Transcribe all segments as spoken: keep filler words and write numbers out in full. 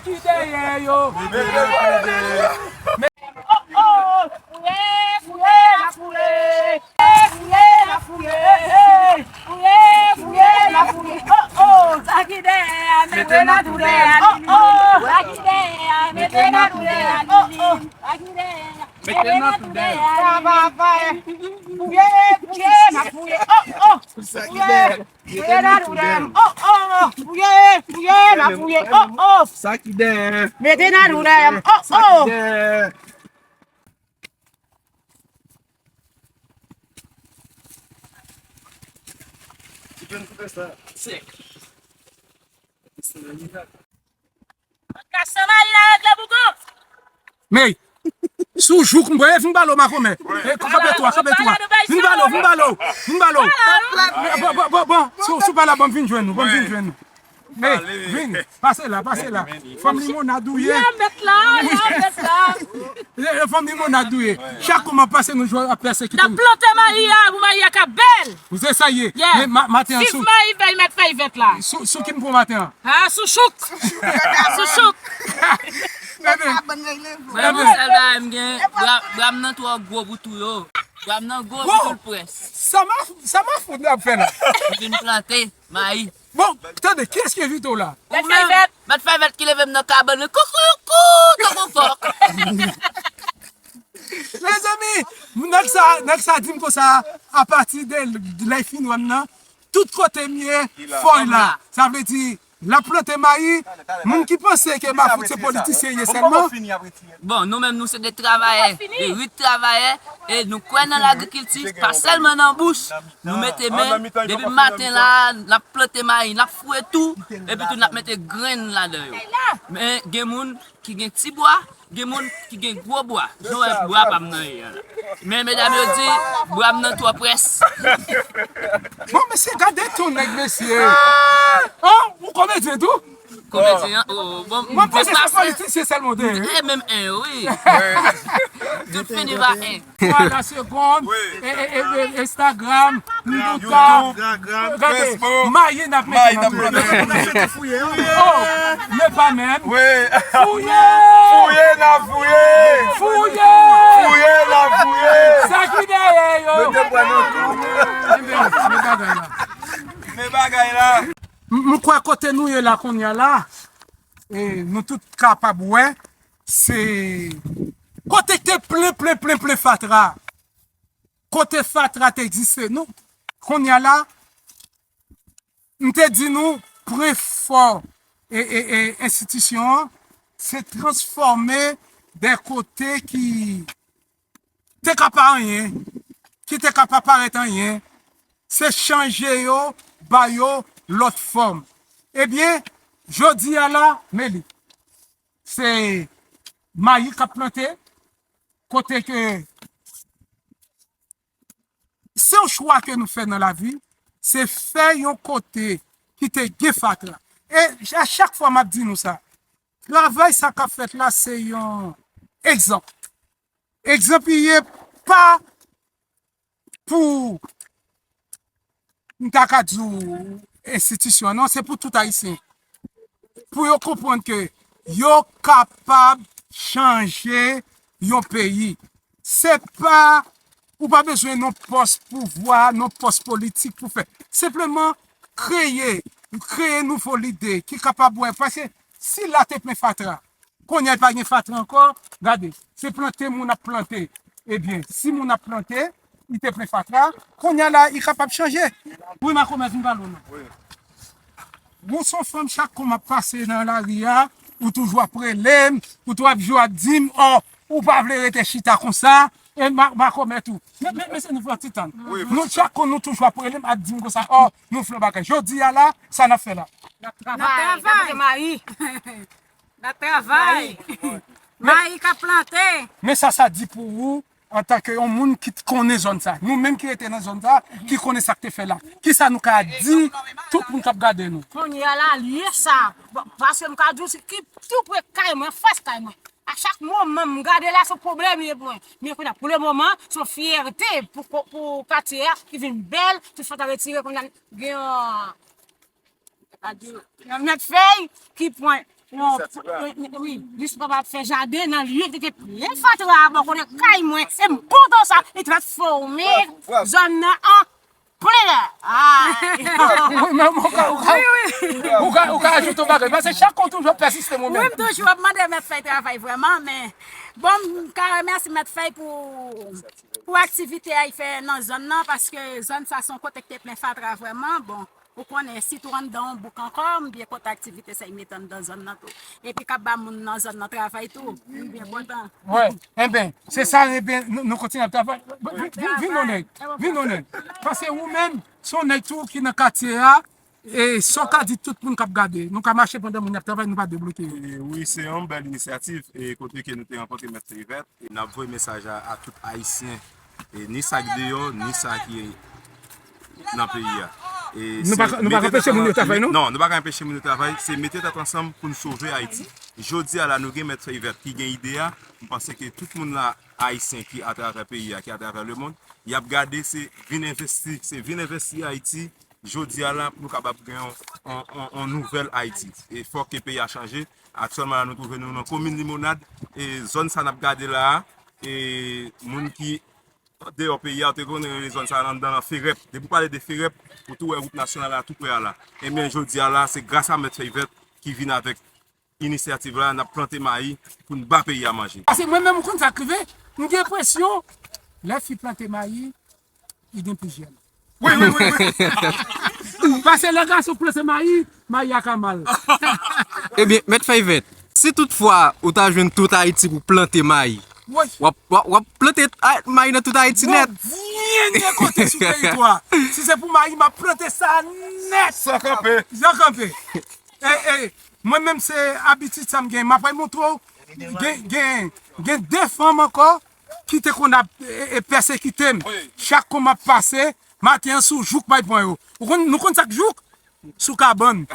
Ki dèyè yo. Mete nan tou dèyè. Oh, oh, fouye, fouye, n ap fouye. Fouye, n ap fouye. Fouye, fouye, n ap fouye. Oh, oh, sa ki dèyè a, mete nan tou dèyè a. Oh, oh, sa ki dèyè a, mete nan tou dèyè a. Oh, oh, sa ki dèyè a, mete nan tou dèyè a. Sa va, va. Fouye, fouye, n ap fouye. Oh, oh. Sa ki dèyè. Fouye nan tou dèyè m. Oh, oh. Fouye, fouye, n ap fouye. Oh, oh. Sa ki dèyè. Mete nan tou dèyè m. Oh, oh. Sa ki dèyè. Ti grenn koupe sa. Sèk. Kase mayi la regle bougon. Men, sou jouk m pran, vin ba l makomè. Kanpe twa, kanpe twa. Vin ba l, vin ba l, vin ba l. Bon, bon, bon, bon, sou, sou pa la, bon, vin jwenn nou, bon, vin jwenn nou. Men, vin, pase la, pase la. Fanm limonad ou ye. Fanm limonad ou ye. Chak kou m ap pase nou jwe ap pèsekite m. N ap plante mayi a, pou mayi a ka bèl. Se sa ye. Men maten an sou. Viv mayi vèy mèt fèy vèt la. Sou ki m pran maten an? Ah, sou chouk. Sou chouk. Mwen, mwen, sèl bagay m gen, bra, bra m nan twò gwo pou tou yo. Bra m nan gwo pou tou l près. Sa ma, sa ma fout ap fè la? M vin plante mayi. Bon, tande, kiyès ki envite w la? Mèt fèy vèt. Mèt fèy vèt ki leve m nan kabann mwen. Koukoukou, tankou kòk. Mezanmi, nèg sa, nèg sa di m konsa, apati de lè l fin wè m nan, tout kote m ye, fò l la. Sa vle di, l ap plante mayi, moun ki panse ke Mafout se politisyen ye sèlman. Bon, nou menm, nou se de travayè, de rit travayè, e nou kwè nan lagrikilti, pa sèlman nan bouch, nou mete men, depi maten la, n ap plante mayi, n ap fouye tou, epi tou n ap mete grenn ladan yo. Men, gen moun ki gen ti bwa, gen moun ki gen gwo bwa. Jan w wè bwa pa m nan ye a la. Men medam yo di, bwa m nan twò près. Bon, mesye, gade ton nèg, mesye. Oh, ou komedyen tou? Komedyen, oh, bon, mwen panse se politisyen sèlman w te ye. E menm en, wi. Tout fini pa en. Twa la segonn, e, e, e, e, Instagram, Twitter, gade, mayi n ap mete nan Twitter. Oh, men pa menm. Fouye! Fouye n ap fouye! Fouye! Fouye n ap fouye! Sa ki dèyè yo? Mete bwa nan kou. Men bagay la. Men bagay la. M, m kwè kote nou ye la kounye a la, e nou tout kapab wè, se kote k te plen, plen, plen, plen fatra. Kote fatra te egziste. Nou, kounye a la, m te di nou, pwen fò e, e, e, enstitisyon an, se transfòme de kote ki te ka pa anyen, ki te ka pa parèt anyen, se chanje yo, ba yo lòt fòm. Ebyen, jodi a la, men li. Se mayi k ap plante, kote ke se yon chwa ke nou fè nan lavi, se fè yon kote ki te gen fatra. E a chak fwa m ap di nou sa, travay sa k ap fèt la, se yon egzanp. Egzanp li ye pa pou, m ta ka di w, enstitisyon an, non, se pou tout Ayisyen. Pou yo konprann ke yo kapab chanje yon peyi. Se pa, ou pa bezwen non pòs pouvwa, non pòs politik pou fè. Senpleman, kreye, kreye nouvo lide ki kapab wè. Paske si la te plen fatra, kounye a pa gen fatra ankò, gade, se plante moun ap plante. Ebyen, si moun ap plante, li te plen fatra, kounye a la, li kapab chanje. Wi, makomè, vin pale w non. Wi. Bon, se yon fanm, chak kou m ap pase nan lari a, ou toujou ap rele m, ou toujou ap di m, oh, ou pa vle rete chita konsa, e ma, makomè tou. Men, men, men se nou fè yon ti tann. Wi, nou, chak kou nou toujou ap rele m, ap di m konsa, oh, nou fè yon bagay. Jodi a la, sa n ap fè la? N ap travay, n ap travay. N ap travay. N ap travay. Mayi k ap plante. Men sa, sa di pou ou, antanke yon moun ki t-, konnen zòn sa. Nou menm ki rete nan zòn sa, ki konnen sa k te fè la. Kisa nou ka di tout moun k ap gade nou? Kounye a la, lye sa. Bon, paske m ka di w, se ki tou pre kay mwen, fas kay mwen. A chak moman m gade la, se pwoblèm li ye pou mwen. Men kounye a, pou le moman, se yon fyète pou ko-, pou katye a ki vin bèl, tout fatra retire, kounye a, gen yon Yon mèt fèy ki pran Non, wi, wi, Luis Papa ap fè jaden nan lye ki te plen fatra a bò kote kay mwen. E m kontan sa, li transfòme zòn nan an plenè. Ah. Wi, men ou ka, ou ka, ou ka, ou ka ajoute yon bagay. Paske chak kou toujou ap pèsiste mwen menm. Wi, m toujou ap mande Mèt Fèy travay vrèman, men bon, m ka remèsye Mèt Fèy pou, pou aktivite a y fè nan zòn nan, paske zòn sa se yon kote ki te plen fatra vrèman. Bon, ou konnen, sitou anndan yon bouk ankò, m byen kontan aktivite sa y mete anndan zòn nan tou. Epi k ap ba moun nan zòn nan travay tou. M byen kontan. Wi, enben, se sa, enben, nou, nou kontinye ap travay. Vin, vin, vin non nèg, vin non nèg. Paske ou menm, se yon nèg tou ki nan katye a, e sa w ka di tout moun k ap gade, nou ka mache pandan moun y ap travay, nou pa debloke yo. E wi, se yon bèl inisyativ, e kote ke nou te rankontre Mèt Fèy Vèt, e n ap voye mesaj a, a tout Ayisyen, e ni sa k deyò, ni sa ki nan peyi a. E nou pa, nou pa ka anpeche moun yo travay, non? Non, nou pa ka anpeche moun yo travay, se mete tèt ansanm pou n sove Ayiti. Jodi a la, nou gen Mèt Fèy Vèt ki gen ide a, m panse ke tout moun la, Ayisyen ki atravè peyi a, ki atravè lemonn, y ap gade se vin envesti, se vin envesti Ayiti, jodi a la, pou nou kapab gen yon, yon, yon, yon nouvèl Ayiti. E fòk ke peyi a chanje. Aktyèlman la, nou twouve nou nan komin Limonad, e zòn sa n ap gade la a, e moun ki deyò peyi a, ou te konnen rele zòn sa a anndan nan Ferèp. Depi w pale de Ferèp, ou tou wè wout nasyonal la tou prè a la. Ebyen, jodi a la, se gras a Mèt Fèy Vèt ki vin avèk inisyativ la, n ap plante mayi pou n ba peyi a manje. Paske mwen menm, ou konn sa k rive, m gen enpresyon, lè fi plante mayi, li gen plizyè non. Wi, wi, wi, wi. Paske lè gason plante mayi, mayi a ka mal. Ebyen, Mèt Fèy Vèt, si toutfwa ou ta jwenn tout Ayiti pou plante mayi, wi, w ap, w ap, w ap plante a-, mayi nan tout Ayiti nèt? Mwen, byen de kote sou teritwa. Si se pou mayi, m ap plante sa nèt. San kanpe. San kanpe. E, e, mwen menm se abitid sa m gen. M ap montre w, gen, gen, gen de fanm ankò ki te konn ap, e, e, pèsekite m. Chak kou m ap pase, maten an sou jouk bay pran yo. Ou konn, nou konn sa k jouk? Sou kabann.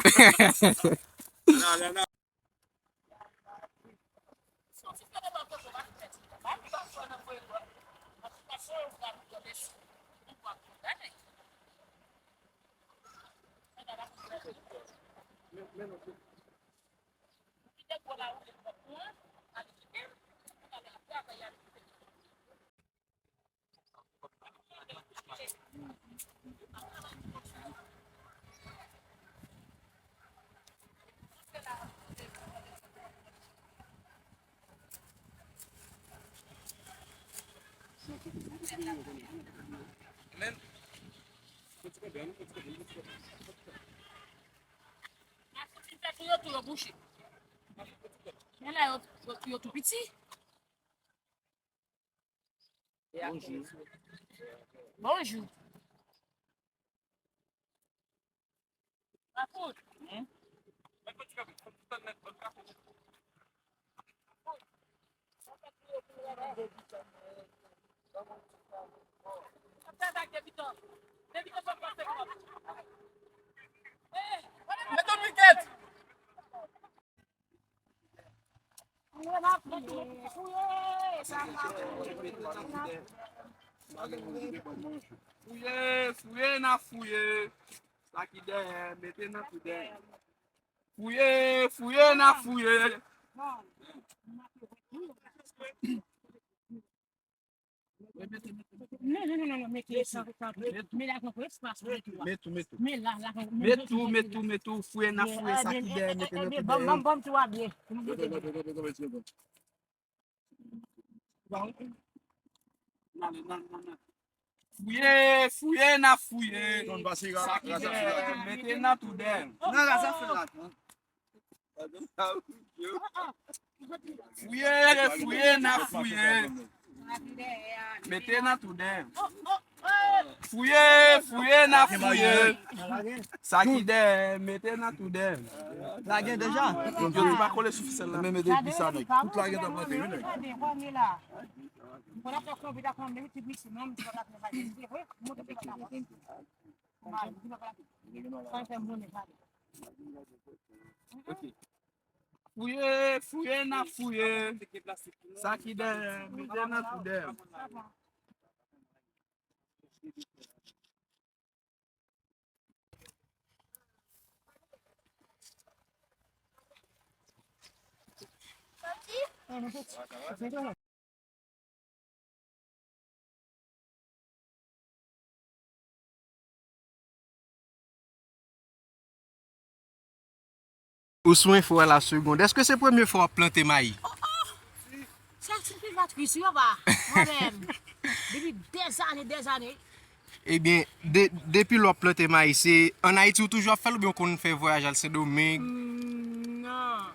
Men la, yo, yo, yo tou piti. Bonjou. Bonjou. Mete piket! Fouye, fouye, n a fouye. Sa ki dèyè, mete nan tou dèyè. Fouye, fouye, n a fouye. Non, non, non, non, non, mete sa, sa, mete la, pran espas pou mete la. Met tou, met tou. Met la, la, met tou, met tou, met tou, fouye, n a fouye, sa ki dèyè, mete nan tou dèyè. Ban m, ban m tou a byen. Fouye, fouye, n a fouye. Sa ki dèyè, mete nan tou dèyè. Fouye, fouye, n a fouye. Mete nan tou dèyè. Fouye, fouye, n a fouye. Sa ki dèyè, mete nan tou dèyè. Lage deja. Yo di pa kole sou fisèl la. Men mete pi sa, nèg. Tout lage ta plante, wi, nèg. Ok. Fouye, fouye, n a fouye. Sa ki dèyè, mete nan tou dèyè. Ou sou enfo a la segonn. Èske se premye fwa w ap plante mayi? Oh, oh! Sa se pi patris yo pa. Mwen menm. Depi dèzane, dèzane. Ebyen, de, depi lè w ap plante mayi, se ann Ayiti ou toujou ap fè l oubyen w konn fè vwayaj al Sendomeng? Mm, non.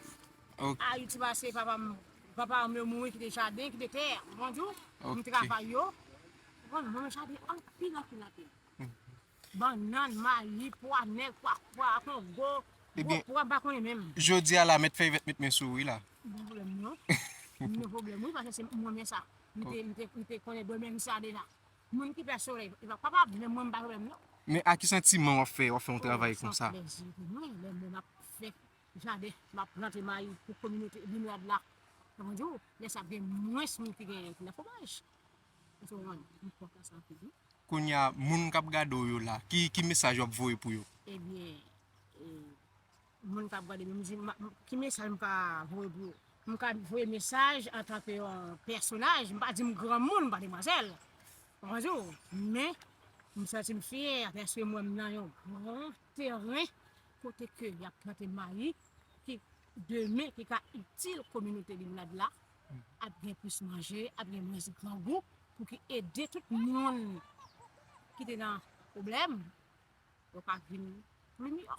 Ok. Ayiti pase papa m, papa m yo mouri kite jaden, kite tè. Ou konprann? M Ok. travay yo. Ou konprann? Mwen jaden anpil, anpil, anpil. Bannann, mayi, pwa nèg, pwa, pwa kongo, gwo Ebyen, pwa, m pa konnen menm. Jodi a la, mèt fè event met men sou ou wi la. M gen pwoblèm non. M gen pwoblèm wi, paske se mwen men sa. M te, m te, m te konnen dòmi nan sa deja. Moun ki pè solèy, li pa kapab, men mwen m pa pwoblèm non. Men a ki santiman w ap fè, w ap fè yon Oh, travay se yon konsa? plèzi pou mwen, lè mwen m ap fè jaden, m ap plante mayi pou kominote Limonad la. Kòman di w, lè sa ap gen mwens moun ki gen, ki nan fomaj. Ou konprann? M kontan sa anpil wi. Kounye a, moun k ap gade w yo la, ki, ki mesaj w ap voye pou yo? Ebyen, e, moun k ap gade m, m di, m, m, ki mesaj m ka voye pou yo? M ka voye mesaj antanke yon pèsonaj, m pa di m granmoun, m pa demwazèl. Ou konprann di w? Men, m santi m fyè, paske mwen m nan yon gran teren kote ke y ap plante mayi, ki demen, ki ka itil kominote Limonad la, ap gen plis manje, ap gen mwens grangou, pou ki ede tout moun ki te nan pwoblèm, yo ka vin pli miyò.